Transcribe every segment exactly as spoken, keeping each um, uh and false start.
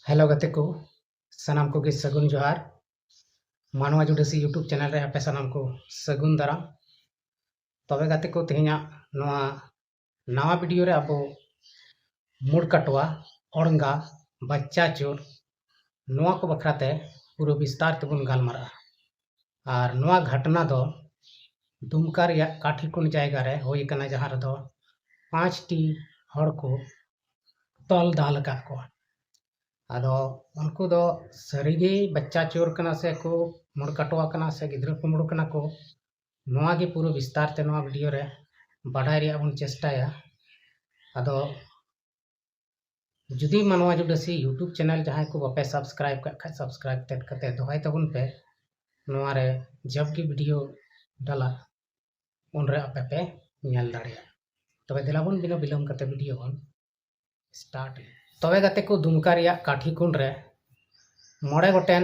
Hello ᱜᱟᱛᱮ ᱠᱚ, ᱥᱟᱱᱟᱢ ᱠᱚᱜᱮ ᱥᱟᱹᱜᱩᱱ ᱡᱚᱦᱟᱨ᱾ ᱢᱟᱱᱣᱟ ᱡᱩᱰᱟᱹᱥᱤ YouTube ᱪᱮᱱᱮᱞ ᱨᱮ ᱟᱯᱮ ᱥᱟᱱᱟᱢ ᱠᱚ ᱥᱟᱹᱜᱩᱱ ᱫᱟᱨᱟᱢ᱾ ᱛᱚᱵᱮ ᱜᱟᱛᱮ ᱠᱚ, ᱛᱮᱦᱮᱧᱟᱜ ᱱᱚᱣᱟ ᱱᱟᱣᱟ ᱵᱷᱤᱰᱤᱭᱳ ᱨᱮ ᱟᱵᱚ ᱢᱩᱲ ᱠᱟᱴᱣᱟ, ᱚᱲᱜᱟ, ᱵᱟᱪᱪᱟ ᱪᱳᱨ, ᱱᱚᱣᱟ ᱠᱚ ᱵᱟᱠᱷᱨᱟ ᱛᱮ ᱯᱩᱨᱟᱹ ᱵᱤᱥᱛᱟᱨ ᱛᱮᱵᱚᱱ ᱜᱟᱞᱢᱟᱨᱟᱜᱼᱟ᱾ ᱟᱨ ᱱᱚᱣᱟ ᱜᱷᱚᱴᱱᱟ ᱫᱚ ᱫᱩᱢᱠᱟ ᱨᱮᱭᱟᱜ ᱠᱟᱴᱷᱤᱠᱩᱱ ᱡᱟᱭᱜᱟ ᱨᱮ ᱦᱩᱭ ᱟᱠᱟᱱᱟ, ᱡᱟᱦᱟᱸ ᱨᱮᱫᱚ ᱯᱟᱸᱪᱴᱤ ᱦᱚᱲ ᱠᱚ ᱛᱚᱞ ᱫᱟᱞ ᱟᱠᱟᱫ ᱠᱚᱣᱟ᱾ ᱟᱫᱚ ᱩᱱᱠᱩ ᱫᱚ ᱥᱟᱹᱨᱤᱜᱮ ᱵᱟᱪᱪᱟ ᱪᱳᱨ ᱠᱟᱱᱟ ᱥᱮ ᱠᱚ ᱢᱩᱲ ᱠᱟᱴᱣᱟ ᱠᱟᱱᱟ ᱥᱮ ᱜᱤᱫᱽᱨᱟᱹ ᱠᱩᱢᱵᱽᱲᱩ ᱠᱟᱱᱟ ᱠᱚ, ᱱᱚᱣᱟ ᱜᱮ ᱯᱩᱨᱟᱹ ᱵᱤᱥᱛᱟᱨ ᱛᱮ ᱱᱚᱣᱟ ᱵᱷᱤᱰᱤᱭᱳ ᱨᱮ ᱵᱟᱰᱟᱭ ᱨᱮᱭᱟᱜ ᱵᱚᱱ ᱪᱮᱥᱴᱟᱭᱟ᱾ ᱟᱫᱚ ᱡᱩᱫᱤ ᱢᱟᱱᱣᱟ ᱡᱩᱰᱟᱹᱥᱤ YouTube ᱪᱮᱱᱮᱞ ᱡᱟᱦᱟᱸᱭ ᱠᱚ ᱵᱟᱯᱮ ᱥᱟᱵᱥᱠᱨᱟᱭᱤᱵ ᱠᱟᱜ ᱠᱷᱟᱡ, ᱥᱟᱵᱥᱠᱨᱟᱭᱤᱵ ᱛᱮᱫ ᱠᱟᱛᱮ ᱫᱚᱦᱚᱭ ᱛᱟᱵᱚᱱ ᱯᱮ᱾ ᱱᱚᱣᱟ ᱨᱮ ᱡᱟᱵ ᱜᱮ ᱵᱷᱤᱰᱤᱭᱳ ᱰᱟᱞᱟ, ᱩᱱᱨᱮ ᱟᱯᱮ ᱯᱮ ᱧᱮᱞ ᱫᱟᱲᱮᱭᱟᱜᱼᱟ᱾ ᱛᱚᱵᱮ ᱫᱮᱞᱟ ᱵᱚᱱ ᱵᱤᱱᱟᱹ ᱵᱤᱞᱚᱢ ᱠᱟᱛᱮ ᱵᱷᱤᱰᱤᱭᱳ ᱵᱚᱱ ᱥᱴᱟᱨᱴ ᱮᱫᱟ᱾ ᱛᱚᱵᱮ ᱜᱟᱛᱮ ᱠᱚ, ᱫᱩᱢᱠᱟ ᱨᱮᱭᱟᱜ ᱠᱟᱴᱷᱤᱠᱩᱱ ᱨᱮ ᱢᱚᱬᱮ ᱜᱚᱴᱮᱱ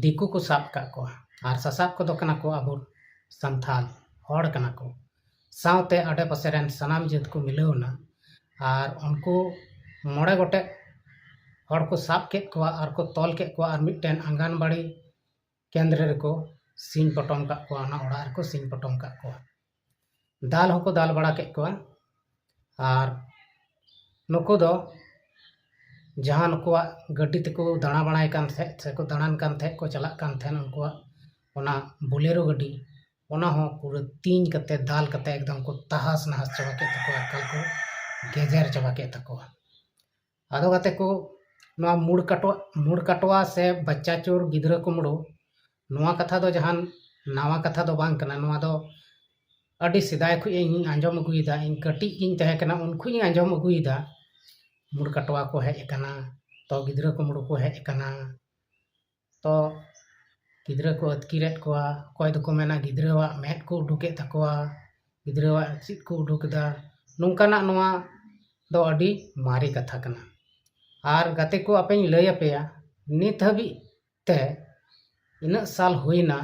ᱫᱤᱠᱩ ᱠᱚ ᱥᱟᱵ ᱟᱠᱟᱫ ᱠᱚᱣᱟ᱾ ᱟᱨ ᱥᱟᱥᱟᱵ ᱠᱚᱫᱚ ᱠᱟᱱᱟ ᱠᱚ ᱟᱵᱚ ᱥᱟᱱᱛᱷᱟᱞ ᱦᱚᱲ ᱠᱟᱱᱟ ᱠᱚ, ᱥᱟᱶᱛᱮ ᱟᱰᱮ ᱯᱟᱥᱮ ᱨᱮᱱ ᱥᱟᱱᱟᱢ ᱡᱟᱹᱛ ᱠᱚ ᱢᱤᱞᱟᱹᱣ ᱮᱱᱟ᱾ ᱟᱨ ᱩᱱᱠᱩ ᱢᱚᱬᱮ ᱜᱚᱴᱮᱡ ᱦᱚᱲ ᱠᱚ ᱥᱟᱵ ᱠᱮᱫ ᱠᱚᱣᱟ ᱟᱨ ᱠᱚ ᱛᱚᱞ ᱠᱮᱫ ᱠᱚᱣᱟ, ᱟᱨ ᱢᱤᱫᱴᱮᱱ ᱟᱸᱜᱟᱱᱵᱟᱲᱤ ᱠᱮᱱᱫᱨᱚ ᱨᱮᱠᱚ ᱥᱤᱧ ᱯᱚᱴᱚᱢ ᱠᱟᱜ ᱠᱚᱣᱟ, ᱚᱱᱟ ᱚᱲᱟᱜ ᱨᱮᱠᱚ ᱥᱤᱧ ᱯᱚᱴᱚᱢ ᱠᱟᱜ ᱠᱚᱣᱟ᱾ ᱫᱟᱞ ᱦᱚᱸᱠᱚ ᱫᱟᱞ ᱵᱟᱲᱟ ᱠᱮᱫ ᱠᱚᱣᱟ᱾ ᱟᱨ ᱱᱩᱠᱩ ᱫᱚ ᱡᱟᱦᱟᱸ ᱱᱩᱠᱩᱣᱟᱜ ᱜᱟᱹᱰᱤ ᱛᱮᱠᱚ ᱫᱟᱬᱟ ᱵᱟᱲᱟᱭ ᱠᱟᱱ ᱛᱟᱦᱮᱸᱫ ᱥᱮᱠᱚ ᱫᱟᱬᱟᱱ ᱠᱟᱱ ᱛᱟᱦᱮᱸᱫ, ᱠᱚ ᱪᱟᱞᱟᱜ ᱠᱟᱱ ᱛᱟᱦᱮᱸᱫ, ᱩᱱᱠᱩᱣᱟᱜ ᱚᱱᱟ ᱵᱳᱞᱮᱨᱳ ᱜᱟᱹᱰᱤ, ᱚᱱᱟ ᱦᱚᱸ ᱯᱩᱨᱟᱹ ᱛᱤᱧ ᱠᱟᱛᱮ, ᱫᱟᱞ ᱠᱟᱛᱮ ᱮᱠᱫᱚᱢ ᱠᱚ ᱛᱟᱦᱟᱥ ᱱᱟᱦᱟᱥ ᱪᱟᱵᱟ ᱠᱮᱫ ᱛᱟᱠᱚᱣᱟ, ᱮᱠᱟᱞ ᱠᱚ ᱜᱮᱡᱮᱨ ᱪᱟᱵᱟ ᱠᱮᱫ ᱛᱟᱠᱚᱣᱟ᱾ ᱟᱫᱚ ᱜᱟᱛᱮ ᱠᱚ, ᱱᱚᱣᱟ ᱢᱩᱲ ᱠᱟᱴᱣᱟ, ᱢᱩᱲ ᱠᱟᱴᱣᱟ ᱥᱮ ᱵᱟᱪᱪᱟ ᱪᱳᱨ ᱜᱤᱫᱽᱨᱟᱹ ᱠᱩᱢᱵᱽᱲᱩ, ᱱᱚᱣᱟ ᱠᱟᱛᱷᱟ ᱫᱚ ᱡᱟᱦᱟᱱ ᱱᱟᱣᱟ ᱠᱟᱛᱷᱟ ᱫᱚ ᱵᱟᱝ ᱠᱟᱱᱟ᱾ ᱱᱚᱣᱟ ᱫᱚ ᱟᱹᱰᱤ ᱥᱮᱫᱟᱭ ᱠᱷᱚᱱ ᱤᱧ ᱟᱸᱡᱚᱢ ᱟᱹᱜᱩᱭᱮᱫᱟ᱾ ᱤᱧ ᱠᱟᱹᱴᱤᱡ ᱜᱤᱧ ᱛᱟᱦᱮᱸ ᱠᱟᱱᱟ, ᱩᱱ ᱠᱷᱚᱱ ᱤᱧ ᱟᱸᱡᱚᱢ ᱟᱹᱜᱩᱭᱮᱫᱟ, ᱢᱩᱲ ᱠᱟᱴᱣᱟ ᱠᱚ ᱦᱮᱡ ᱟᱠᱟᱱᱟ, ᱛᱚ ᱜᱤᱫᱽᱨᱟᱹ ᱠᱩᱢᱵᱽᱲᱩ ᱠᱚ ᱦᱮᱡ ᱟᱠᱟᱱᱟ, ᱛᱚ ᱜᱤᱫᱽᱨᱟᱹ ᱠᱚ ᱟᱹᱛᱠᱤᱨᱮᱫ ᱠᱚᱣᱟ, ᱚᱠᱚᱭ ᱫᱚᱠᱚ ᱢᱮᱱᱟ ᱜᱤᱫᱽᱨᱟᱹᱣᱟᱜ ᱢᱮᱫ ᱠᱚ ᱩᱰᱩᱠᱮᱫ ᱛᱟᱠᱚᱣᱟ, ᱜᱤᱫᱽᱨᱟᱹᱣᱟᱜ ᱪᱮᱫ ᱠᱚ ᱩᱰᱩᱠ ᱮᱫᱟ, ᱱᱚᱝᱠᱟᱱᱟᱜ ᱱᱚᱣᱟ ᱫᱚ ᱟᱹᱰᱤ ᱢᱟᱨᱮ ᱠᱟᱛᱷᱟ ᱠᱟᱱᱟ᱾ ᱟᱨ ᱜᱟᱛᱮ ᱠᱚ, ᱟᱯᱮᱧ ᱞᱟᱹᱭ ᱟᱯᱮᱭᱟ, ᱱᱤᱛ ᱦᱟᱹᱵᱤᱡ ᱛᱮ ᱤᱱᱟᱹᱜ ᱥᱟᱞ ᱦᱩᱭᱱᱟ,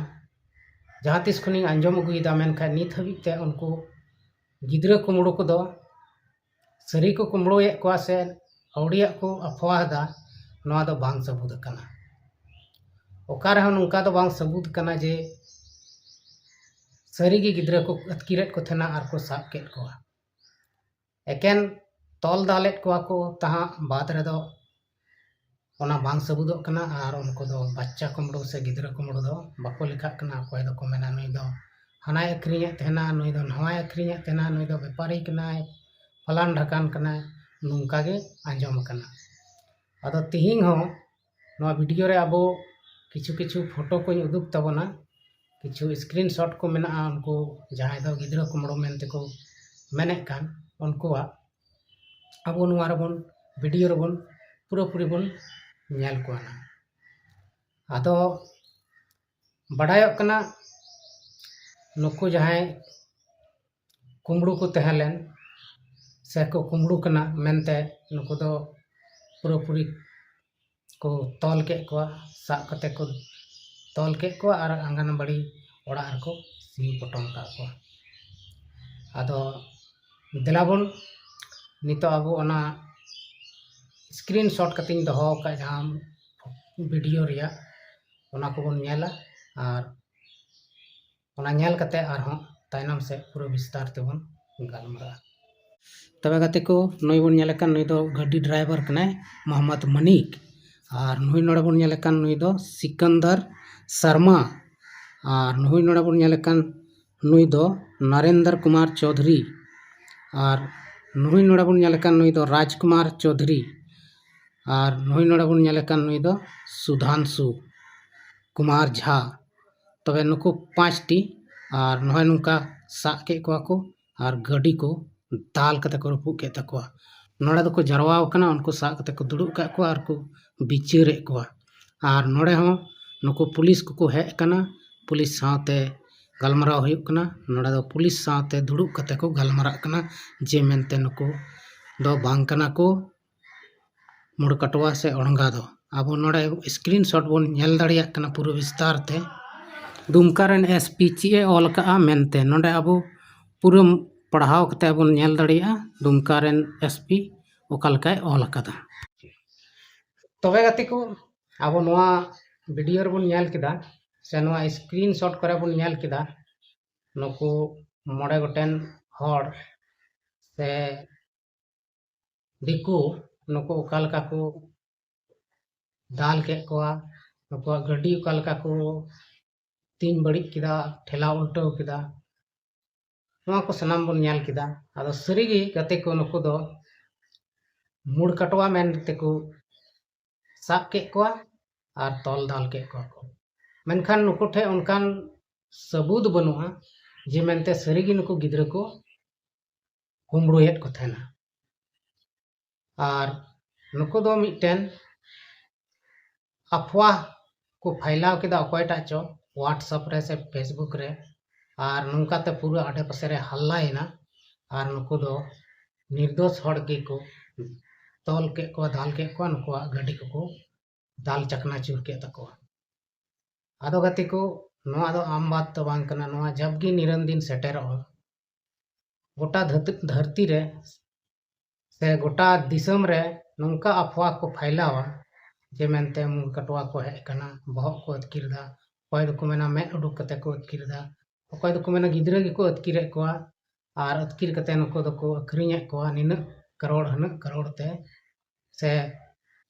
ᱡᱟᱦᱟᱸ ᱛᱤᱥ ᱠᱷᱚᱱᱤᱧ ᱟᱸᱡᱚᱢ ᱟᱹᱜᱩᱭᱮᱫᱟ, ᱢᱮᱱᱠᱷᱟᱱ ᱱᱤᱛ ᱦᱟᱹᱵᱤᱡ ᱛᱮ ᱩᱱᱠᱩ ᱜᱤᱫᱽᱨᱟᱹ ᱠᱩᱢᱵᱽᱲᱩ ᱠᱚᱫᱚ ᱥᱟᱹᱨᱤ ᱠᱚ ᱠᱩᱢᱵᱽᱲᱩᱭᱮᱫ ᱠᱚᱣᱟ ᱥᱮ ᱠᱟᱹᱣᱰᱤᱭᱟᱜ ᱠᱚ ᱟᱯᱷᱣᱟᱦ ᱮᱫᱟ, ᱱᱚᱣᱟ ᱫᱚ ᱵᱟᱝ ᱥᱟᱹᱵᱩᱫ ᱟᱠᱟᱱᱟ᱾ ᱚᱠᱟ ᱨᱮᱦᱚᱸ ᱱᱚᱝᱠᱟ ᱫᱚ ᱵᱟᱝ ᱥᱟᱹᱵᱩᱫ ᱟᱠᱟᱱᱟ ᱡᱮ ᱥᱟᱹᱨᱤᱜᱮ ᱜᱤᱫᱽᱨᱟᱹ ᱠᱚ ᱟᱹᱛᱠᱤᱨᱮᱫ ᱠᱚ ᱛᱟᱦᱮᱱᱟ ᱟᱨ ᱠᱚ ᱥᱟᱵ ᱠᱮᱫ ᱠᱚᱣᱟ᱾ ᱮᱠᱮᱱ ᱛᱚᱞ ᱫᱟᱞᱮᱫ ᱠᱚᱣᱟ ᱠᱚ ᱛᱟᱦᱟᱸᱜ, ᱵᱟᱫ ᱨᱮᱫᱚ ᱚᱱᱟ ᱵᱟᱝ ᱥᱟᱹᱵᱩᱫᱚᱜ ᱠᱟᱱᱟ᱾ ᱟᱨ ᱩᱱᱠᱩ ᱫᱚ ᱵᱟᱪᱪᱟ ᱠᱩᱢᱵᱽᱲᱩ ᱥᱮ ᱜᱤᱫᱽᱨᱟᱹ ᱠᱩᱢᱵᱽᱲᱩ ᱫᱚ ᱵᱟᱠᱚ ᱞᱮᱠᱷᱟᱜ ᱠᱟᱱᱟ᱾ ᱚᱠᱚᱭ ᱫᱚᱠᱚ ᱢᱮᱱᱟ, "ᱱᱩᱭ ᱫᱚ ᱦᱟᱱᱟᱭ ᱟᱹᱠᱷᱨᱤᱧᱮᱫ ᱛᱟᱦᱮᱱᱟ, ᱱᱩᱭ ᱫᱚ ᱱᱟᱣᱟᱭ ᱟᱹᱠᱷᱨᱤᱧᱮᱫ ᱛᱟᱦᱮᱱᱟ, ᱱᱩᱭ ᱫᱚ ᱵᱮᱯᱟᱨᱤ ᱠᱟᱱᱟᱭ, ᱯᱷᱟᱞᱟᱱ ᱰᱷᱟᱠᱟᱱ ᱠᱟᱱᱟᱭ", ᱱᱚᱝᱠᱟ ᱜᱮ ᱟᱸᱡᱚᱢ ᱟᱠᱟᱱᱟ᱾ ᱟᱫᱚ ᱛᱤᱦᱤᱧ ᱦᱚᱸ ᱱᱚᱣᱟ ᱵᱷᱤᱰᱤᱭᱳ ᱨᱮ ᱟᱵᱚ ᱠᱤᱪᱷᱩ ᱠᱤᱪᱷᱩ ᱯᱷᱳᱴᱳ ᱠᱚᱧ ᱩᱫᱩᱜ ᱛᱟᱵᱚᱱᱟ, ᱠᱤᱪᱷᱩ ᱥᱠᱨᱤᱱ ᱥᱚᱴ ᱠᱚ ᱢᱮᱱᱟᱜᱼᱟ, ᱩᱱᱠᱩ ᱡᱟᱦᱟᱸᱭ ᱫᱚ ᱜᱤᱫᱽᱨᱟᱹ ᱠᱩᱢᱵᱽᱲᱩ ᱢᱮᱱᱛᱮ ᱠᱚ ᱢᱮᱱᱮᱫ ᱠᱟᱱ, ᱩᱱᱠᱩᱣᱟᱜ ᱟᱵᱚ ᱱᱚᱣᱟ ᱨᱮᱵᱚᱱ, ᱵᱷᱤᱰᱤᱭᱳ ᱨᱮᱵᱚᱱ ᱯᱩᱨᱟᱹᱯᱩᱨᱤ ᱵᱚᱱ ᱧᱮᱞ ᱠᱚᱣᱟ ᱱᱟᱦᱟᱜ᱾ ᱟᱫᱚ ᱵᱟᱰᱟᱭᱚᱜ ᱠᱟᱱᱟ, ᱱᱩᱠᱩ ᱡᱟᱦᱟᱸᱭ ᱠᱩᱢᱵᱽᱲᱩ ᱠᱚ ᱛᱟᱦᱮᱸ ᱞᱮᱱ ᱥᱮ ᱠᱚ ᱠᱩᱢᱵᱽᱲᱩ ᱠᱟᱱᱟ ᱢᱮᱱᱛᱮ, ᱱᱩᱠᱩ ᱫᱚ ᱯᱩᱨᱟᱹᱯᱩᱨᱤ ᱠᱚ ᱛᱚᱞ ᱠᱮᱫ ᱠᱚᱣᱟ, ᱥᱟᱵ ᱠᱟᱛᱮ ᱠᱚ ᱛᱚᱞ ᱠᱮᱫ ᱠᱚᱣᱟ ᱟᱨ ᱟᱝᱜᱟᱱᱵᱟᱲᱤ ᱚᱲᱟᱜ ᱨᱮᱠᱚ ᱥᱤᱧ ᱯᱚᱴᱚᱢ ᱟᱠᱟᱫ ᱠᱚᱣᱟ᱾ ᱟᱫᱚ ᱫᱮᱞᱟ ᱵᱚᱱ ᱱᱤᱛᱚᱜ ᱟᱵᱚ ᱚᱱᱟ ᱥᱠᱨᱤᱱ ᱥᱚᱴ ᱠᱟᱛᱮᱧ ᱫᱚᱦᱚ ᱟᱠᱟᱫ ᱡᱟᱦᱟᱸ ᱵᱷᱤᱰᱤᱭᱳ ᱨᱮᱭᱟᱜ, ᱚᱱᱟ ᱠᱚᱵᱚᱱ ᱧᱮᱞᱟ ᱟᱨ ᱚᱱᱟ ᱧᱮᱞ ᱠᱟᱛᱮ ᱟᱨᱦᱚᱸ ᱛᱟᱭᱱᱚᱢ ᱥᱮᱫ ᱯᱩᱨᱟᱹ ᱵᱤᱥᱛᱟᱨ ᱛᱮᱵᱚᱱ ᱜᱟᱞᱢᱟᱨᱟᱜᱼᱟ᱾ ᱛᱚᱵᱮ ᱜᱟᱛᱮ ᱠᱚ, ᱱᱩᱭ ᱵᱚᱱ ᱧᱮᱞᱮ ᱠᱟᱱ, ᱱᱩᱭ ᱫᱚ ᱜᱟᱹᱰᱤ ᱰᱨᱟᱭᱵᱷᱟᱨ ᱠᱟᱱᱟᱭ, ᱢᱚᱦᱚᱢᱢᱚᱫᱽ ᱢᱟᱱᱤᱠ᱾ ᱟᱨ ᱱᱩᱭ ᱱᱚᱰᱮ ᱵᱚᱱ ᱧᱮᱞᱮ ᱠᱟᱱ, ᱱᱩᱭ ᱫᱚ ᱥᱤᱠᱟᱱᱫᱟᱨ ᱥᱟᱨᱢᱟ᱾ ᱟᱨ ᱱᱩᱭ ᱱᱚᱰᱮ ᱵᱚᱱ ᱧᱮᱞᱮ ᱠᱟᱱ, ᱱᱩᱭ ᱫᱚ ᱱᱟᱨᱮᱱᱫᱨ ᱠᱩᱢᱟᱨ ᱪᱳᱫᱷᱩᱨᱤ᱾ ᱟᱨ ᱱᱩᱭ ᱱᱚᱰᱮ ᱵᱚᱱ ᱧᱮᱞᱮ ᱠᱟᱱ, ᱱᱩᱭ ᱫᱚ ᱨᱟᱡᱽ ᱠᱩᱢᱟᱨ ᱪᱳᱫᱷᱩᱨᱤ᱾ ᱟᱨ ᱱᱩᱭ ᱱᱚᱰᱮ ᱵᱚᱱ ᱧᱮᱞᱮ ᱠᱟᱱ, ᱱᱩᱭ ᱫᱚ ᱥᱩᱫᱷᱟᱱᱥᱩ ᱠᱩᱢᱟᱨ ᱡᱷᱟ᱾ ᱛᱚᱵᱮ ᱱᱩᱠᱩ ᱯᱟᱸᱪᱴᱤ, ᱟᱨ ᱱᱚᱜᱼᱚᱭ ᱱᱚᱝᱠᱟ ᱥᱟᱵ ᱠᱮᱫ ᱠᱚᱣᱟ ᱠᱚ ᱟᱨ ᱜᱟᱹᱰᱤ ᱠᱚ ᱫᱟᱞ ᱠᱟᱛᱮ ᱠᱚ ᱨᱟᱹᱯᱩᱫ ᱠᱮᱫ ᱛᱟᱠᱚᱣᱟ᱾ ᱱᱚᱰᱮ ᱫᱚᱠᱚ ᱡᱟᱨᱣᱟ ᱟᱠᱟᱱᱟ, ᱩᱱᱠᱩ ᱥᱟᱵ ᱠᱟᱛᱮ ᱠᱚ ᱫᱩᱲᱩᱵ ᱠᱟᱜ ᱠᱚᱣᱟ ᱟᱨ ᱠᱚ ᱵᱤᱪᱟᱹᱨᱮᱫ ᱠᱚᱣᱟ᱾ ᱟᱨ ᱱᱚᱰᱮ ᱦᱚᱸ ᱱᱩᱠᱩ ᱯᱩᱞᱤᱥ ᱠᱚᱠᱚ ᱦᱮᱡ ᱟᱠᱟᱱᱟ, ᱯᱩᱞᱤᱥ ᱥᱟᱶᱛᱮ ᱜᱟᱞᱢᱟᱨᱟᱣ ᱦᱩᱭᱩᱜ ᱠᱟᱱᱟ᱾ ᱱᱚᱰᱮ ᱫᱚ ᱯᱩᱞᱤᱥ ᱥᱟᱶᱛᱮ ᱫᱩᱲᱩᱵ ᱠᱟᱛᱮ ᱠᱚ ᱜᱟᱞᱢᱟᱨᱟᱜ ᱠᱟᱱᱟ ᱡᱮ ᱢᱮᱱᱛᱮ ᱱᱩᱠᱩ ᱫᱚ ᱵᱟᱝ ᱠᱟᱱᱟ ᱠᱚ ᱢᱩᱲ ᱠᱟᱴᱣᱟ ᱥᱮ ᱚᱲᱜᱟ ᱫᱚ᱾ ᱟᱵᱚ ᱱᱚᱰᱮ ᱥᱠᱨᱤᱱ ᱥᱚᱴ ᱵᱚᱱ ᱧᱮᱞ ᱫᱟᱲᱮᱭᱟᱜ ᱠᱟᱱᱟ ᱯᱩᱨᱟᱹ ᱵᱤᱥᱛᱟᱨ ᱛᱮ, ᱫᱩᱢᱠᱟ ᱨᱮᱱ ᱮᱥ ᱯᱤ ᱪᱮᱫ ᱮ ᱚᱞ ᱠᱟᱜᱼᱟ ᱢᱮᱱᱛᱮ᱾ ᱱᱚᱰᱮ ᱟᱵᱚ ᱯᱩᱨᱟᱹ ᱯᱟᱲᱦᱟᱣ ᱠᱟᱛᱮ ᱵᱚᱱ ᱧᱮᱞ ᱫᱟᱲᱮᱭᱟᱜᱼᱟ ᱫᱩᱢᱠᱟ ᱨᱮᱱ ᱮᱥ ᱯᱤ ᱚᱠᱟ ᱞᱮᱠᱟᱭ ᱚᱞ ᱟᱠᱟᱫᱟ᱾ ᱛᱚᱵᱮ ᱜᱟᱛᱮ ᱠᱚ, ᱟᱵᱚ ᱱᱚᱣᱟ ᱵᱷᱤᱰᱤᱭᱳ ᱨᱮᱵᱚᱱ ᱧᱮᱞ ᱠᱮᱫᱟ, ᱥᱮ ᱱᱚᱣᱟ ᱥᱠᱨᱤᱱ ᱥᱚᱴ ᱠᱚᱨᱮ ᱵᱚᱱ ᱧᱮᱞ ᱠᱮᱫᱟ, ᱱᱩᱠᱩ ᱢᱚᱬᱮ ᱜᱚᱴᱮᱱ ᱦᱚᱲ ᱥᱮ ᱫᱤᱠᱩ, ᱱᱩᱠᱩ ᱚᱠᱟ ᱞᱮᱠᱟ ᱠᱚ ᱫᱟᱞ ᱠᱮᱫ ᱠᱚᱣᱟ, ᱱᱩᱠᱩᱣᱟᱜ ᱜᱟᱹᱰᱤ ᱚᱠᱟ ᱞᱮᱠᱟ ᱠᱚ ᱛᱤᱧ ᱵᱟᱹᱲᱤᱡ ᱠᱮᱫᱟ, ᱴᱷᱮᱞᱟᱣ ᱩᱞᱴᱟᱹᱣ ᱠᱮᱫᱟ, ᱱᱚᱣᱟ ᱠᱚ ᱥᱟᱱᱟᱢ ᱵᱚᱱ ᱧᱮᱞ ᱠᱮᱫᱟ᱾ ᱟᱫᱚ ᱥᱟᱹᱨᱤᱜᱮ ᱜᱟᱛᱮ ᱠᱚ, ᱱᱩᱠᱩ ᱫᱚ ᱢᱩᱲ ᱠᱟᱴᱣᱟ ᱢᱮᱱ ᱛᱮᱠᱚ ᱥᱟᱵ ᱠᱮᱫ ᱠᱚᱣᱟ ᱟᱨ ᱛᱚᱞ ᱫᱟᱞ ᱠᱮᱫ ᱠᱚᱣᱟ ᱠᱚ᱾ ᱢᱮᱱᱠᱷᱟᱱ ᱱᱩᱠᱩ ᱴᱷᱮᱱ ᱚᱱᱠᱟᱱ ᱥᱟᱹᱵᱩᱫ ᱵᱟᱹᱱᱩᱜᱼᱟ ᱡᱮ ᱢᱮᱱᱛᱮ ᱥᱟᱹᱨᱤᱜᱮ ᱱᱩᱠᱩ ᱜᱤᱫᱽᱨᱟᱹ ᱠᱚ ᱠᱩᱢᱵᱽᱲᱩᱭᱮᱫ ᱠᱚ ᱛᱟᱦᱮᱱᱟ᱾ ᱟᱨ ᱱᱩᱠᱩ ᱫᱚ ᱢᱤᱫᱴᱮᱱ ᱟᱯᱷᱣᱟ ᱠᱚ ᱯᱷᱟᱭᱞᱟᱣ ᱠᱮᱫᱟ ᱚᱠᱚᱭᱴᱟᱜ ᱪᱚ WhatsApp ᱨᱮ ᱥᱮ Facebook ᱨᱮ, ᱟᱨ ᱱᱚᱝᱠᱟᱛᱮ ᱯᱩᱨᱟᱹ ᱟᱰᱮᱯᱟᱥᱮ ᱨᱮ ᱦᱟᱞᱞᱟᱭᱮᱱᱟ᱾ ᱟᱨ ᱱᱩᱠᱩ ᱫᱚ ᱱᱤᱨᱫᱳᱥ ᱦᱚᱲ ᱜᱮᱠᱚ ᱛᱚᱞ ᱠᱮᱫ ᱠᱚᱣᱟ, ᱫᱟᱞ ᱠᱮᱫ ᱠᱚᱣᱟ, ᱱᱩᱠᱩᱣᱟᱜ ᱜᱟᱹᱰᱤ ᱠᱚᱠᱚ ᱫᱟᱞ ᱪᱟᱠᱱᱟᱪᱩᱨ ᱠᱮᱫ ᱛᱟᱠᱚᱣᱟ᱾ ᱟᱫᱚ ᱜᱟᱛᱮ ᱠᱚ, ᱱᱚᱣᱟ ᱫᱚ ᱟᱢ ᱵᱟᱫ ᱫᱚ ᱵᱟᱝ ᱠᱟᱱᱟ, ᱱᱚᱣᱟ ᱡᱟᱵᱜᱮ ᱱᱤᱨᱚᱱ ᱫᱤᱱ ᱥᱮᱴᱮᱨᱚᱜᱼᱟ᱾ ᱜᱚᱴᱟ ᱫᱷᱟᱹᱨᱛᱤ, ᱫᱷᱟᱹᱨᱛᱤ ᱨᱮ ᱥᱮ ᱜᱚᱴᱟ ᱫᱤᱥᱚᱢ ᱨᱮ ᱱᱚᱝᱠᱟ ᱟᱯᱷᱣᱟ ᱠᱚ ᱯᱷᱟᱭᱞᱟᱣᱟ ᱡᱮ ᱢᱮᱱᱛᱮ ᱢᱩᱲ ᱠᱟᱴᱣᱟ ᱠᱚ ᱦᱮᱡ ᱟᱠᱟᱱᱟ, ᱵᱚᱦᱚᱜ ᱠᱚ ᱟᱹᱛᱠᱤᱨ ᱮᱫᱟ, ᱚᱠᱚᱭ ᱫᱚᱠᱚ ᱢᱮᱱᱟ ᱢᱮᱫ ᱩᱰᱩᱠ ᱠᱟᱛᱮ ᱠᱚ ᱟᱹᱛᱠᱤᱨ ᱮᱫᱟ, ᱚᱠᱚᱭ ᱫᱚᱠᱚ ᱢᱮᱱᱟ ᱜᱤᱫᱽᱨᱟᱹ ᱜᱮᱠᱚ ᱟᱹᱛᱠᱤᱨᱮᱫ ᱠᱚᱣᱟ, ᱟᱨ ᱟᱹᱛᱠᱤᱨ ᱠᱟᱛᱮ ᱱᱩᱠᱩ ᱫᱚᱠᱚ ᱟᱹᱠᱷᱨᱤᱧᱮᱫ ᱠᱚᱣᱟ ᱱᱤᱱᱟᱹᱜ ᱠᱟᱨᱳᱲ ᱦᱟᱹᱱᱟᱹᱜ ᱠᱟᱨᱳᱲ ᱛᱮ᱾ ᱥᱮ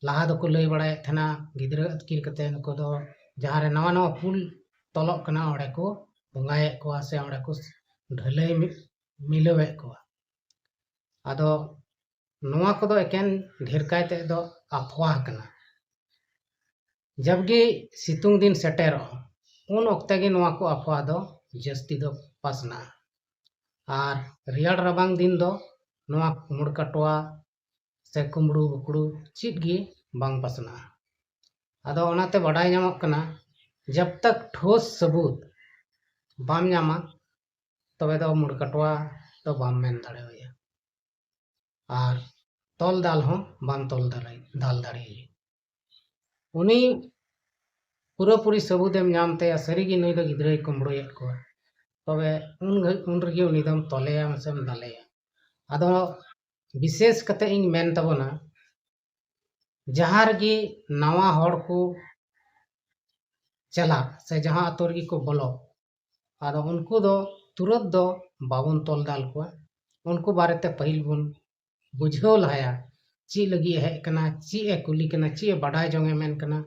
ᱞᱟᱦᱟ ᱫᱚᱠᱚ ᱞᱟᱹᱭ ᱵᱟᱲᱟᱭᱮᱫ ᱛᱟᱦᱮᱱᱟ ᱜᱤᱫᱽᱨᱟᱹ ᱟᱹᱛᱠᱤᱨ ᱠᱟᱛᱮ ᱱᱩᱠᱩ ᱫᱚ ᱡᱟᱦᱟᱸ ᱨᱮ ᱱᱟᱣᱟ ᱱᱟᱣᱟ ᱯᱩᱞ ᱛᱚᱞᱚᱜ ᱠᱟᱱᱟ ᱚᱸᱰᱮ ᱠᱚ ᱵᱚᱸᱜᱟᱭᱮᱫ ᱠᱚᱣᱟ ᱥᱮ ᱚᱸᱰᱮ ᱠᱚ ᱰᱷᱟᱹᱞᱟᱹᱭ ᱢᱤ-, ᱢᱤᱞᱟᱹᱣᱮᱫ ᱠᱚᱣᱟ᱾ ᱟᱫᱚ ᱱᱚᱣᱟ ᱠᱚᱫᱚ ᱮᱠᱮᱱ ᱰᱷᱮᱨ ᱠᱟᱭᱛᱮ ᱫᱚ ᱟᱯᱷᱣᱟ ᱠᱟᱱᱟ᱾ ᱡᱟᱵᱜᱮ ᱥᱤᱛᱩᱝ ᱫᱤᱱ ᱥᱮᱴᱮᱨᱚᱜᱼᱟ, ᱩᱱ ᱚᱠᱛᱮ ᱜᱮ ᱱᱚᱣᱟ ᱠᱚ ᱟᱯᱷᱣᱟ ᱫᱚ ᱡᱟᱹᱥᱛᱤ ᱫᱚ ᱯᱟᱥᱱᱟᱜᱼᱟ᱾ ᱟᱨ ᱨᱮᱭᱟᱲ ᱨᱟᱵᱟᱝ ᱫᱤᱱ ᱫᱚ ᱱᱚᱣᱟ ᱢᱩᱲ ᱠᱟᱴᱣᱟ ᱥᱮ ᱠᱩᱢᱵᱽᱲᱩ ᱵᱩᱠᱲᱩ ᱪᱮᱫ ᱜᱮ ᱵᱟᱝ ᱯᱟᱥᱱᱟᱜᱼᱟ᱾ ᱟᱫᱚ ᱚᱱᱟᱛᱮ ᱵᱟᱰᱟᱭ ᱧᱟᱢᱚᱜ ᱠᱟᱱᱟ, ᱡᱟᱵ ᱛᱟᱠ ᱴᱷᱳᱥ ᱥᱟᱹᱵᱩᱛ ᱵᱟᱢ ᱧᱟᱢᱟ, ᱛᱚᱵᱮ ᱫᱚ ᱢᱩᱲ ᱠᱟᱴᱣᱟ ᱫᱚ ᱵᱟᱢ ᱢᱮᱱ ᱫᱟᱲᱮᱣᱟᱭᱟ᱾ ᱟᱨ ᱛᱚᱞ ᱫᱟᱞ ᱦᱚᱸ ᱵᱟᱢ ᱛᱚᱞ ᱫᱟᱲᱮ-, ᱫᱟᱞ ᱫᱟᱲᱮᱭᱟᱭᱟ᱾ ᱩᱱᱤ ᱯᱩᱨᱟᱹᱯᱩᱨᱤ ᱥᱟᱹᱵᱩᱫᱮᱢ ᱧᱟᱢ ᱛᱟᱭᱟ, ᱥᱟᱹᱨᱤᱜᱮ ᱱᱩᱭ ᱫᱚ ᱜᱤᱫᱽᱨᱟᱹᱭ ᱠᱩᱢᱵᱽᱲᱩᱭᱮᱫ ᱠᱚᱣᱟ, ᱛᱚᱵᱮ ᱩᱱ ᱜᱷᱟᱹᱲᱤᱡ, ᱩᱱ ᱨᱮᱜᱮ ᱩᱱᱤ ᱫᱚᱢ ᱛᱚᱞᱮᱭᱟ ᱥᱮᱢ ᱫᱟᱞᱮᱭᱟ᱾ ᱟᱫᱚ ᱵᱤᱥᱮᱥ ᱠᱟᱛᱮ ᱤᱧ ᱢᱮᱱ ᱛᱟᱵᱚᱱᱟ, ᱡᱟᱦᱟᱸ ᱨᱮᱜᱮ ᱱᱟᱣᱟ ᱦᱚᱲ ᱠᱚ ᱪᱟᱞᱟᱜ ᱥᱮ ᱡᱟᱦᱟᱸ ᱟᱛᱳ ᱨᱮᱜᱮ ᱠᱚ ᱵᱚᱞᱚᱜ, ᱟᱫᱚ ᱩᱱᱠᱩ ᱫᱚ ᱛᱩᱨᱟᱹᱛ ᱫᱚ ᱵᱟᱵᱚᱱ ᱛᱚᱞ ᱫᱟᱞ ᱠᱚᱣᱟ᱾ ᱩᱱᱠᱩ ᱵᱟᱨᱮᱛᱮ ᱯᱟᱹᱦᱤᱞ ᱵᱚᱱ ᱵᱩᱡᱷᱟᱹᱣ ᱞᱟᱦᱟᱭᱟ, ᱪᱮᱫ ᱞᱟᱹᱜᱤᱫ ᱮ ᱦᱮᱡ ᱠᱟᱱᱟ, ᱪᱮᱫ ᱮ ᱠᱩᱞᱤ ᱠᱟᱱᱟ, ᱪᱮᱫ ᱮ ᱵᱟᱰᱟᱭ ᱡᱚᱝ ᱮ ᱢᱮᱱ ᱠᱟᱱᱟ,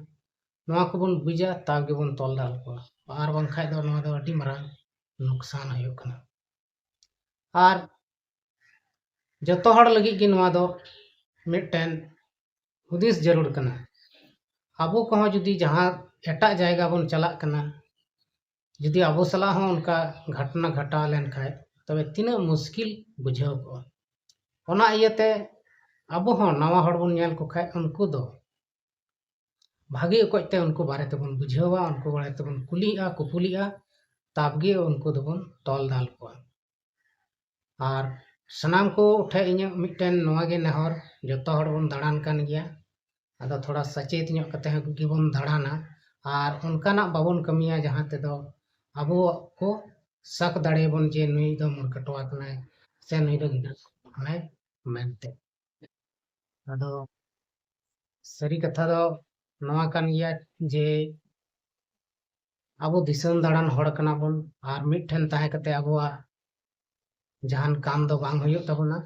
ᱱᱚᱣᱟ ᱠᱚᱵᱚᱱ ᱵᱩᱡᱟ, ᱛᱟᱵ ᱜᱮᱵᱚᱱ ᱛᱚᱞ ᱫᱟᱞ ᱠᱚᱣᱟ᱾ ᱟᱨ ᱵᱟᱝᱠᱷᱟᱡ ᱫᱚ ᱱᱚᱣᱟ ᱫᱚ ᱟᱹᱰᱤ ᱢᱟᱨᱟᱝ ᱱᱩᱠᱥᱟᱱ ᱦᱩᱭᱩᱜ ᱠᱟᱱᱟ᱾ ᱟᱨ ᱡᱚᱛᱚ ᱦᱚᱲ ᱞᱟᱹᱜᱤᱫ ᱜᱮ ᱱᱚᱣᱟ ᱫᱚ ᱢᱤᱫᱴᱮᱱ ᱦᱩᱫᱤᱥ ᱡᱟᱹᱨᱩᱲ ᱠᱟᱱᱟ᱾ ᱟᱵᱚ ᱠᱚᱦᱚᱸ ᱡᱩᱫᱤ ᱡᱟᱦᱟᱸ ᱮᱴᱟᱜ ᱡᱟᱭᱜᱟ ᱵᱚᱱ ᱪᱟᱞᱟᱜ ᱠᱟᱱᱟ, ᱡᱩᱫᱤ ᱟᱵᱚ ᱥᱟᱞᱟᱜ ᱦᱚᱸ ᱚᱱᱠᱟ ᱜᱷᱚᱴᱚᱱᱟ ᱜᱷᱚᱴᱟᱣ ᱞᱮᱱᱠᱷᱟᱡ, ᱛᱚᱵᱮ ᱛᱤᱱᱟᱹᱜ ᱢᱩᱥᱠᱤᱞ ᱵᱩᱡᱷᱟᱹᱣ ᱠᱚᱜᱼᱟ᱾ ᱚᱱᱟ ᱤᱭᱟᱹᱛᱮ ᱟᱵᱚ ᱦᱚᱸ ᱱᱟᱣᱟ ᱦᱚᱲ ᱵᱚᱱ ᱧᱮᱞ ᱠᱚ ᱠᱷᱟᱡ, ᱩᱱᱠᱩ ᱫᱚ ᱵᱷᱟᱜᱮ ᱚᱠᱚᱡ ᱛᱮ ᱩᱱᱠᱩ ᱵᱟᱨᱮ ᱛᱮᱵᱚᱱ ᱵᱩᱡᱷᱟᱹᱣᱟ, ᱩᱱᱠᱩ ᱵᱟᱨᱮ ᱛᱮᱵᱚᱱ ᱠᱩᱞᱤᱜᱼᱟ, ᱠᱩᱯᱩᱞᱤᱜᱼᱟ, ᱛᱟᱵ ᱜᱮ ᱩᱱᱠᱩ ᱫᱚᱵᱚᱱ ᱛᱚᱞ ᱫᱟᱞ ᱠᱚᱣᱟ᱾ ᱟᱨ ᱥᱟᱱᱟᱢ ᱠᱚ ᱴᱷᱮᱡ ᱤᱧᱟᱹᱜ ᱢᱤᱫᱴᱮᱱ ᱱᱚᱣᱟ ᱜᱮ ᱱᱮᱦᱚᱨ, ᱡᱚᱛᱚ ᱦᱚᱲ ᱵᱚᱱ ᱫᱟᱬᱟᱱ ᱠᱟᱱ ᱜᱮᱭᱟ, ᱟᱫᱚ ᱛᱷᱚᱲᱟ ᱥᱟᱪᱮᱛ ᱧᱚᱜ ᱠᱟᱛᱮ ᱦᱚᱸ ᱜᱮᱵᱚᱱ ᱫᱟᱬᱟᱱᱟ᱾ ᱟᱨ ᱚᱱᱠᱟᱱᱟᱜ ᱵᱟᱵᱚᱱ ᱠᱟᱹᱢᱤᱭᱟ ᱡᱟᱦᱟᱸ ᱛᱮᱫᱚ ᱟᱵᱚ ᱠᱚ ᱥᱟᱠ ᱫᱟᱲᱮᱭᱟᱵᱚᱱ ᱡᱮ ᱱᱩᱭ ᱫᱚ ᱢᱩᱨᱠᱟᱴᱚᱣᱟ ᱠᱟᱱᱟᱭ ᱥᱮ ᱱᱩᱭ ᱫᱚ ᱜᱤᱫᱽᱨᱟᱹ ᱠᱟᱱᱟᱭ ᱢᱮᱱᱛᱮ᱾ ᱟᱫᱚ ᱥᱟᱹᱨᱤ ᱠᱟᱛᱷᱟ ᱫᱚ ᱱᱚᱣᱟ ᱠᱟᱱ ᱜᱮᱭᱟ ᱡᱮ ᱟᱵᱚ ᱫᱤᱥᱚᱢ ᱫᱟᱬᱟᱱ ᱦᱚᱲ ᱠᱟᱱᱟ ᱵᱚᱱ, ᱟᱨ ᱢᱤᱫᱴᱷᱮᱱ ᱛᱟᱦᱮᱸ ᱠᱟᱛᱮ ᱟᱵᱚᱣᱟᱜ ᱡᱟᱦᱟᱱ ᱠᱟᱢ ᱫᱚ ᱵᱟᱝ ᱦᱩᱭᱩᱜ ᱛᱟᱵᱚᱱᱟ᱾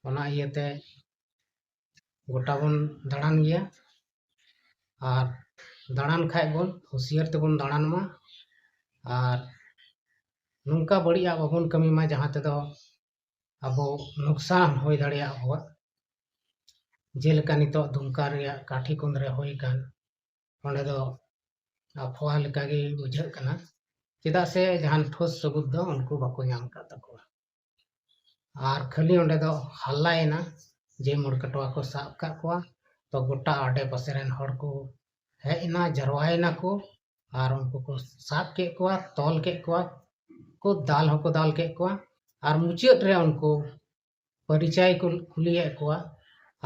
ᱚᱱᱟ ᱤᱭᱟᱹᱛᱮ ᱜᱚᱴᱟ ᱵᱚᱱ ᱫᱟᱬᱟᱱ ᱜᱮᱭᱟ, ᱟᱨ ᱫᱟᱬᱟᱱ ᱠᱷᱟᱡ ᱵᱚᱱ ᱦᱩᱸᱥᱤᱭᱟᱹᱨ ᱛᱮᱵᱚᱱ ᱫᱟᱬᱟᱱ ᱢᱟ, ᱟᱨ ᱱᱚᱝᱠᱟ ᱵᱟᱹᱲᱤᱡᱟᱜ ᱵᱟᱵᱚᱱ ᱠᱟᱹᱢᱤ ᱢᱟ ᱡᱟᱦᱟᱸ ᱛᱮᱫᱚ ᱟᱵᱚ ᱱᱩᱠᱥᱟᱱ ᱦᱩᱭ ᱫᱟᱲᱮᱭᱟᱜ ᱟᱵᱚᱣᱟᱜ᱾ ᱡᱮᱞᱮᱠᱟ ᱱᱤᱛᱚᱜ ᱫᱩᱢᱠᱟ ᱨᱮᱭᱟᱜ ᱠᱟᱴᱷᱤᱠᱩᱸᱫ ᱨᱮ ᱦᱩᱭ ᱟᱠᱟᱱ, ᱚᱸᱰᱮ ᱫᱚ ᱟᱯᱷᱣᱟ ᱞᱮᱠᱟᱜᱮ ᱵᱩᱡᱷᱟᱹᱜ ᱠᱟᱱᱟ, ᱪᱮᱫᱟᱜ ᱥᱮ ᱡᱟᱦᱟᱱ ᱴᱷᱳᱥ ᱥᱟᱹᱵᱩᱛ ᱫᱚ ᱩᱱᱠᱩ ᱵᱟᱠᱚ ᱧᱟᱢ ᱟᱠᱟᱫ ᱛᱟᱠᱚᱣᱟ᱾ ᱟᱨ ᱠᱷᱟᱹᱞᱤ ᱚᱸᱰᱮ ᱫᱚ ᱦᱟᱞᱞᱟᱭᱮᱱᱟ ᱡᱮ ᱢᱩᱲᱠᱟᱴᱣᱟ ᱠᱚ ᱥᱟᱵ ᱟᱠᱟᱫ ᱠᱚᱣᱟ, ᱛᱚ ᱜᱚᱴᱟ ᱟᱰᱮ ᱯᱟᱥᱮ ᱨᱮᱱ ᱦᱚᱲ ᱠᱚ ᱦᱮᱡ ᱮᱱᱟ, ᱡᱟᱨᱣᱟᱭᱮᱱᱟ ᱠᱚ, ᱟᱨ ᱩᱱᱠᱩ ᱠᱚ ᱥᱟᱵ ᱠᱮᱫ ᱠᱚᱣᱟ, ᱛᱚᱞ ᱠᱮᱫ ᱠᱚᱣᱟ ᱠᱚ, ᱫᱟᱞ ᱦᱚᱸᱠᱚ ᱫᱟᱞ ᱠᱮᱫ ᱠᱚᱣᱟ, ᱟᱨ ᱢᱩᱪᱟᱹᱫ ᱨᱮ ᱩᱱᱠᱩ ᱯᱚᱨᱤᱪᱚᱭ ᱠᱚ ᱠᱩᱞᱤᱭᱮᱫ ᱠᱚᱣᱟ᱾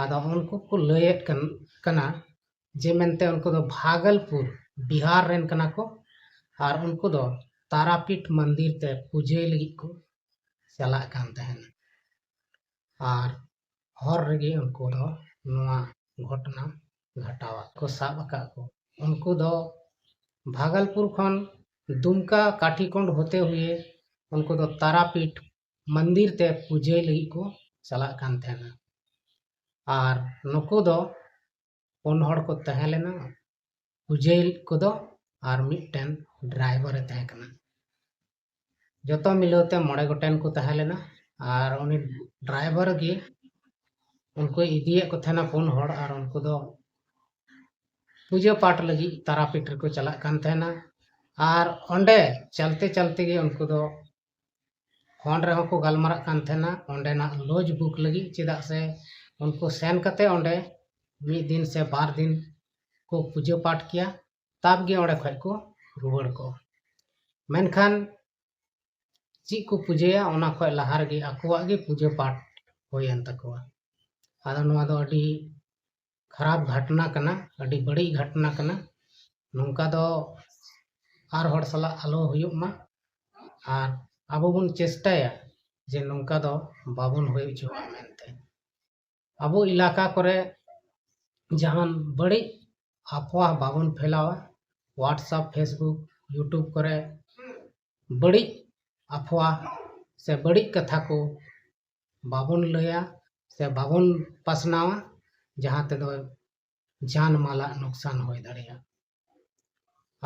ᱟᱫᱚ ᱩᱱᱠᱩ ᱠᱚ ᱞᱟᱹᱭᱮᱫ ᱠᱟᱱ-, ᱠᱟᱱᱟ ᱡᱮ ᱢᱮᱱᱛᱮ ᱩᱱᱠᱩ ᱫᱚ ᱵᱷᱟᱜᱚᱞᱯᱩᱨ, ᱵᱤᱦᱟᱨ ᱨᱮᱱ ᱠᱟᱱᱟ ᱠᱚ, ᱟᱨ ᱩᱱᱠᱩ ᱫᱚ ᱛᱟᱨᱟᱯᱤᱴ ᱢᱚᱱᱫᱤᱨ ᱛᱮ ᱯᱩᱡᱟᱹᱭ ᱞᱟᱹᱜᱤᱫ ᱠᱚ ᱪᱟᱞᱟᱜ ᱠᱟᱱ ᱛᱟᱦᱮᱱᱟ᱾ ᱟᱨ ᱦᱚᱨ ᱨᱮᱜᱮ ᱩᱱᱠᱩ ᱫᱚ ᱱᱚᱣᱟ ᱜᱷᱚᱴᱚᱱᱟ ᱜᱷᱟᱴᱟᱣᱟᱜ ᱠᱚ ᱥᱟᱵ ᱟᱠᱟᱫ ᱠᱚ᱾ ᱩᱱᱠᱩ ᱫᱚ ᱵᱷᱟᱜᱚᱞᱯᱩᱨ ᱠᱷᱚᱱ ᱫᱩᱢᱠᱟ ᱠᱟᱴᱷᱤᱠᱩᱸᱰ ᱦᱚᱛᱮ ᱦᱩᱭᱮ ᱩᱱᱠᱩ ᱫᱚ ᱛᱟᱨᱟᱯᱤᱴ ᱢᱚᱱᱫᱤᱨ ᱛᱮ ᱯᱩᱡᱟᱹᱭ ᱞᱟᱹᱜᱤᱫ ᱠᱚ ᱪᱟᱞᱟᱜ ᱠᱟᱱ ᱛᱟᱦᱮᱱᱟ᱾ ᱟᱨ ᱱᱩᱠᱩ ᱫᱚ ᱯᱩᱱ ᱦᱚᱲ ᱠᱚ ᱛᱟᱦᱮᱸ ᱞᱮᱱᱟ, ᱯᱩᱡᱟᱹᱭ ᱠᱚᱫᱚ ᱟᱨ ᱢᱤᱫᱴᱮᱱ ᱰᱨᱟᱭᱵᱷᱟᱨ ᱮ ᱛᱟᱦᱮᱸ ᱠᱟᱱᱟ᱾ ᱡᱚᱛᱚ ᱢᱤᱞᱟᱹᱣ ᱛᱮ ᱢᱚᱬᱮ ᱜᱚᱴᱮᱱ ᱠᱚ ᱛᱟᱦᱮᱸ ᱞᱮᱱᱟ᱾ ᱟᱨ ᱩᱱᱤ ᱰᱨᱟᱭᱵᱷᱟᱨ ᱜᱮ ᱩᱱᱠᱩᱭ ᱤᱫᱤᱭᱮᱫ ᱠᱚ ᱛᱟᱦᱮᱱᱟ ᱯᱩᱱ ᱦᱚᱲ, ᱟᱨ ᱩᱱᱠᱩ ᱫᱚ ᱯᱩᱡᱟᱹ ᱯᱟᱴ ᱞᱟᱹᱜᱤᱫ ᱛᱟᱨᱟᱯᱤᱴ ᱨᱮᱠᱚ ᱪᱟᱞᱟᱜ ᱠᱟᱱ ᱛᱟᱦᱮᱱᱟ᱾ ᱟᱨ ᱚᱸᱰᱮ ᱪᱟᱞᱛᱮ ᱪᱟᱞᱛᱮ ᱜᱮ ᱩᱱᱠᱩ ᱫᱚ ᱯᱷᱳᱱ ᱨᱮᱦᱚᱸ ᱠᱚ ᱜᱟᱞᱢᱟᱨᱟᱜ ᱠᱟᱱ ᱛᱟᱦᱮᱱᱟ ᱚᱸᱰᱮᱱᱟᱜ ᱞᱚᱡᱽ ᱵᱩᱠ ᱞᱟᱹᱜᱤᱫ, ᱪᱮᱫᱟᱜ ᱥᱮ ᱩᱱᱠᱩ ᱥᱮᱱ ᱠᱟᱛᱮ ᱚᱸᱰᱮ ᱢᱤᱫ ᱫᱤᱱ ᱥᱮ ᱵᱟᱨ ᱫᱤᱱ ᱠᱚ ᱯᱩᱡᱟᱹ ᱯᱟᱴ ᱠᱮᱭᱟ, ᱛᱟᱵ ᱜᱮ ᱚᱸᱰᱮ ᱠᱷᱚᱡ ᱠᱚ ᱨᱩᱣᱟᱹᱲ ᱠᱚᱜᱼᱟ᱾ ᱢᱮᱱᱠᱷᱟᱱ ᱪᱮᱫ ᱠᱚ ᱯᱩᱡᱟᱹᱭᱟ, ᱚᱱᱟ ᱠᱷᱚᱡ ᱞᱟᱦᱟ ᱨᱮᱜᱮ ᱟᱠᱚᱣᱟᱜ ᱜᱮ ᱯᱩᱡᱟᱹ ᱯᱟᱴ ᱦᱩᱭᱮᱱ ᱛᱟᱠᱚᱣᱟ᱾ ᱟᱫᱚ ᱱᱚᱣᱟ ᱫᱚ ᱟᱹᱰᱤ ᱠᱷᱟᱨᱟᱯ ᱜᱷᱚᱴᱱᱟ ᱠᱟᱱᱟ, ᱟᱹᱰᱤ ᱵᱟᱹᱲᱤᱡ ᱜᱷᱚᱴᱱᱟ ᱠᱟᱱᱟ᱾ ᱱᱚᱝᱠᱟ ᱫᱚ ᱟᱨ ᱦᱚᱲ ᱥᱟᱞᱟᱜ ᱟᱞᱚ ᱦᱩᱭᱩᱜ ᱢᱟ, ᱟᱨ ᱟᱵᱚ ᱵᱚᱱ ᱪᱮᱥᱴᱟᱭᱟ ᱡᱮ ᱱᱚᱝᱠᱟ ᱫᱚ ᱵᱟᱵᱚᱱ ᱦᱩᱭ ᱦᱚᱪᱚᱣᱟᱜ ᱢᱮᱱᱛᱮ᱾ ᱟᱵᱚ ᱮᱞᱟᱠᱟ ᱠᱚᱨᱮ ᱡᱟᱦᱟᱱ ᱵᱟᱹᱲᱤᱡ ᱟᱯᱷᱣᱟ ᱵᱟᱵᱚᱱ ᱯᱷᱮᱞᱟᱣᱟ᱾ WhatsApp, Facebook, YouTube ᱠᱚᱨᱮ ᱵᱟᱹᱲᱤᱡ ᱟᱯᱷᱣᱟ ᱥᱮ ᱵᱟᱹᱲᱤᱡ ᱠᱟᱛᱷᱟ ᱠᱚ ᱵᱟᱵᱚᱱ ᱞᱟᱹᱭᱟ ᱥᱮ ᱵᱟᱵᱚᱱ ᱯᱟᱥᱱᱟᱣᱟ, ᱡᱟᱦᱟᱸ ᱛᱮᱫᱚ ᱡᱟᱱ ᱢᱟᱞᱟᱜ ᱱᱩᱠᱥᱟᱱ ᱦᱩᱭ ᱫᱟᱲᱮᱭᱟᱜᱼᱟ᱾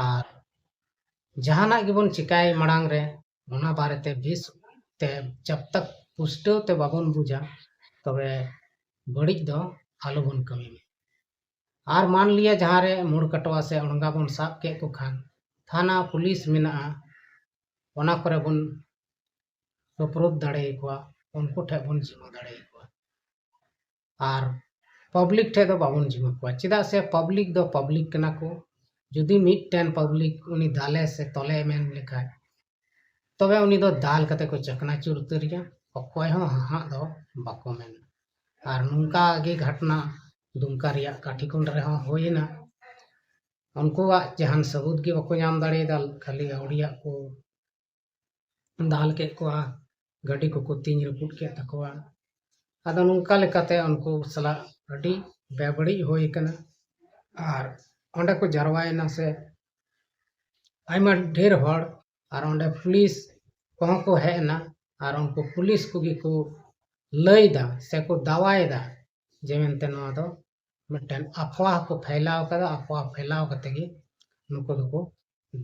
ᱟᱨ ᱡᱟᱦᱟᱱᱟᱜ ᱜᱮᱵᱚᱱ ᱪᱤᱠᱟᱭ ᱢᱟᱲᱟᱝ ᱨᱮ ᱚᱱᱟ ᱵᱟᱨᱮᱛᱮ ᱵᱮᱥ ᱛᱮ ᱡᱟᱵ ᱛᱟᱠ ᱯᱩᱥᱴᱟᱹᱣ ᱛᱮ ᱵᱟᱵᱚᱱ ᱵᱩᱡᱟ, ᱛᱚᱵᱮ ᱵᱟᱹᱲᱤᱡ ᱫᱚ ᱟᱞᱚᱵᱚᱱ ᱠᱟᱹᱢᱤ ᱢᱟ᱾ ᱟᱨ ᱢᱟᱱ ᱞᱤᱭᱟ ᱡᱟᱦᱟᱸ ᱨᱮ ᱢᱩᱲ ᱠᱟᱴᱣᱟ ᱥᱮ ᱚᱲᱜᱟ ᱵᱚᱱ ᱥᱟᱵ ᱠᱮᱫ ᱠᱚ ᱠᱷᱟᱱ, ᱛᱷᱟᱱᱟ ᱯᱩᱞᱤᱥ ᱢᱮᱱᱟᱜᱼᱟ, ᱚᱱᱟ ᱠᱚᱨᱮ ᱵᱚᱱ ᱥᱩᱯᱨᱩᱫ ᱫᱟᱲᱮᱭᱟᱠᱚᱣᱟ, ᱩᱱᱠᱩ ᱴᱷᱮᱱ ᱵᱚᱱ ᱡᱤᱢᱟᱹ ᱫᱟᱲᱮᱭᱟᱠᱚᱣᱟ᱾ ᱟᱨ ᱯᱟᱵᱽᱞᱤᱠ ᱴᱷᱮᱱ ᱫᱚ ᱵᱟᱵᱚᱱ ᱡᱤᱢᱟᱹ ᱠᱚᱣᱟ, ᱪᱮᱫᱟᱜ ᱥᱮ ᱯᱟᱵᱽᱞᱤᱠ ᱫᱚ ᱯᱟᱵᱽᱞᱤᱠ ᱠᱟᱱᱟ ᱠᱚ᱾ ᱡᱩᱫᱤ ᱢᱤᱫᱴᱮᱱ ᱯᱟᱵᱽᱞᱤᱠ ᱩᱱᱤ ᱫᱟᱞᱮ ᱥᱮ ᱛᱚᱞᱮ ᱢᱮᱱ ᱞᱮᱠᱷᱟᱡ, ᱛᱚᱵᱮ ᱩᱱᱤ ᱫᱚ ᱫᱟᱞ ᱠᱟᱛᱮ ᱠᱚ ᱪᱟᱠᱱᱟᱪᱩᱨ ᱩᱛᱟᱹᱨᱮᱭᱟ, ᱚᱠᱚᱭ ᱦᱚᱸ ᱦᱟᱦᱟᱜ ᱫᱚ ᱵᱟᱠᱚ ᱢᱮᱱᱟ᱾ ᱟᱨ ᱱᱚᱝᱠᱟ ᱜᱮ ᱜᱷᱚᱴᱱᱟ ᱫᱩᱢᱠᱟ ᱨᱮᱭᱟᱜ ᱠᱟᱴᱷᱤᱠᱩᱸᱰ ᱨᱮᱦᱚᱸ ᱦᱩᱭᱮᱱᱟ᱾ ᱩᱱᱠᱩᱣᱟᱜ ᱡᱟᱦᱟᱱ ᱥᱟᱹᱵᱩᱛ ᱜᱮ ᱵᱟᱠᱚ ᱧᱟᱢ ᱫᱟᱲᱮᱭᱟᱫᱟ, ᱠᱷᱟᱹᱞᱤ ᱟᱹᱣᱲᱤᱭᱟᱜ ᱠᱚ ᱫᱟᱞ ᱠᱮᱫ ᱠᱚᱣᱟ, ᱜᱟᱹᱰᱤ ᱠᱚᱠᱚ ᱛᱤᱧ ᱨᱟᱹᱯᱩᱫ ᱠᱮᱫ ᱛᱟᱠᱚᱣᱟ᱾ ᱟᱫᱚ ᱱᱚᱝᱠᱟ ᱞᱮᱠᱟᱛᱮ ᱩᱱᱠᱩ ᱥᱟᱞᱟᱜ ᱟᱹᱰᱤ ᱵᱮᱵᱟᱹᱲᱤᱡ ᱦᱩᱭ ᱟᱠᱟᱱᱟ᱾ ᱟᱨ ᱚᱸᱰᱮ ᱠᱚ ᱡᱟᱨᱣᱟᱭᱮᱱᱟ ᱥᱮ ᱟᱭᱢᱟ ᱰᱷᱮᱨ ᱦᱚᱲ, ᱟᱨ ᱚᱸᱰᱮ ᱯᱩᱞᱤᱥ ᱠᱚᱦᱚᱸ ᱠᱚ ᱦᱮᱡ ᱮᱱᱟ᱾ ᱟᱨ ᱩᱱᱠᱩ ᱯᱩᱞᱤᱥ ᱠᱚᱜᱮ ᱠᱚ ᱞᱟᱹᱭᱫᱟ ᱥᱮ ᱠᱚ ᱫᱟᱣᱟᱭᱮᱫᱟ ᱡᱮ ᱢᱮᱱᱛᱮ ᱱᱚᱣᱟ ᱫᱚ ᱢᱤᱫᱴᱮᱱ ᱟᱯᱷᱣᱟ ᱠᱚ ᱯᱷᱟᱭᱞᱟᱣ ᱠᱟᱫᱟ᱾ ᱟᱯᱷᱣᱟ ᱯᱷᱟᱭᱞᱟᱣ ᱠᱟᱛᱮ ᱜᱮ ᱱᱩᱠᱩ ᱫᱚᱠᱚ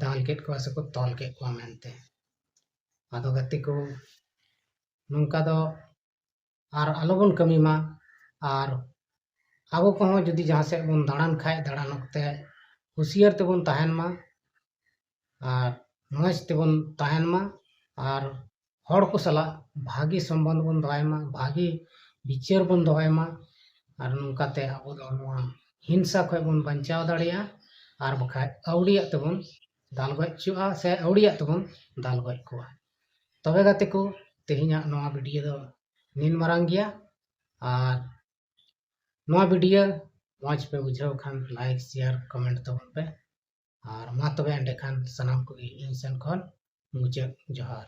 ᱫᱟᱞ ᱠᱮᱫ ᱠᱚᱣᱟ ᱥᱮᱠᱚ ᱛᱚᱞ ᱠᱮᱫ ᱠᱚᱣᱟ ᱢᱮᱱᱛᱮ᱾ ᱟᱫᱚ ᱜᱟᱛᱮ ᱠᱚ, ᱱᱚᱝᱠᱟ ᱫᱚ ᱟᱨ ᱟᱞᱚᱵᱚᱱ ᱠᱟᱹᱢᱤ ᱢᱟ᱾ ᱟᱨ ᱟᱵᱚ ᱠᱚᱦᱚᱸ ᱡᱩᱫᱤ ᱡᱟᱦᱟᱸ ᱥᱮᱫ ᱵᱚᱱ ᱫᱟᱬᱟᱱ ᱠᱷᱟᱡ, ᱫᱟᱬᱟᱱ ᱚᱠᱛᱮ ᱦᱩᱸᱥᱤᱭᱟᱹᱨ ᱛᱮᱵᱚᱱ ᱛᱟᱦᱮᱱ ᱢᱟ ᱟᱨ ᱢᱚᱡᱽ ᱛᱮᱵᱚᱱ ᱛᱟᱦᱮᱱ ᱢᱟ᱾ ᱟᱨ ᱦᱚᱲ ᱠᱚ ᱥᱟᱞᱟᱜ ᱵᱷᱟᱹᱜᱤ ᱥᱚᱢᱵᱚᱱᱫᱷ ᱵᱚᱱ ᱫᱚᱦᱚᱭ ᱢᱟ, ᱵᱷᱟᱹᱜᱤ ᱵᱤᱪᱟᱹᱨ ᱵᱚᱱ ᱫᱚᱦᱚᱭ ᱢᱟ᱾ ᱟᱨ ᱱᱚᱝᱠᱟᱛᱮ ᱟᱵᱚ ᱫᱚ ᱱᱚᱣᱟ ᱦᱤᱝᱥᱟ ᱠᱷᱚᱱ ᱵᱚᱱ ᱵᱟᱧᱪᱟᱣ ᱫᱟᱲᱮᱭᱟᱜᱼᱟ᱾ ᱟᱨ ᱵᱟᱠᱷᱟᱡ ᱟᱹᱣᱲᱤᱭᱟᱜ ᱛᱮᱵᱚᱱ ᱫᱟᱞ ᱜᱚᱡ ᱦᱚᱪᱚᱜᱼᱟ ᱥᱮ ᱟᱹᱣᱲᱤᱭᱟᱜ ᱛᱮᱵᱚᱱ ᱫᱟᱞ ᱜᱚᱡ ᱠᱚᱣᱟ᱾ ᱛᱚᱵᱮ ᱜᱟᱛᱮ ᱠᱚ, ᱛᱮᱦᱮᱧᱟᱜ ᱱᱚᱣᱟ ᱵᱷᱤᱰᱤᱭᱳ ᱫᱚ ᱱᱤᱱ ᱢᱟᱨᱟᱝ ᱜᱮᱭᱟ᱾ ᱟᱨ ᱱᱚᱣᱟ ᱵᱷᱤᱰᱤᱭᱳ ᱢᱚᱡᱽ ᱯᱮ ᱵᱩᱡᱷᱟᱹᱣ ᱠᱷᱟᱱ ᱞᱟᱭᱤᱠ, ᱥᱮᱭᱟᱨ, ᱠᱚᱢᱮᱱᱴ ᱛᱟᱵᱚᱱ ᱯᱮ᱾ ᱟᱨ ᱢᱟ ᱛᱚᱵᱮ ᱮᱸᱰᱮᱠᱷᱟᱱ ᱥᱟᱱᱟᱢ ᱠᱚᱜᱮ ᱤᱧ ᱥᱮᱱ ᱠᱷᱚᱱ ᱢᱩᱪᱟᱹᱫ ᱡᱚᱦᱟᱨ᱾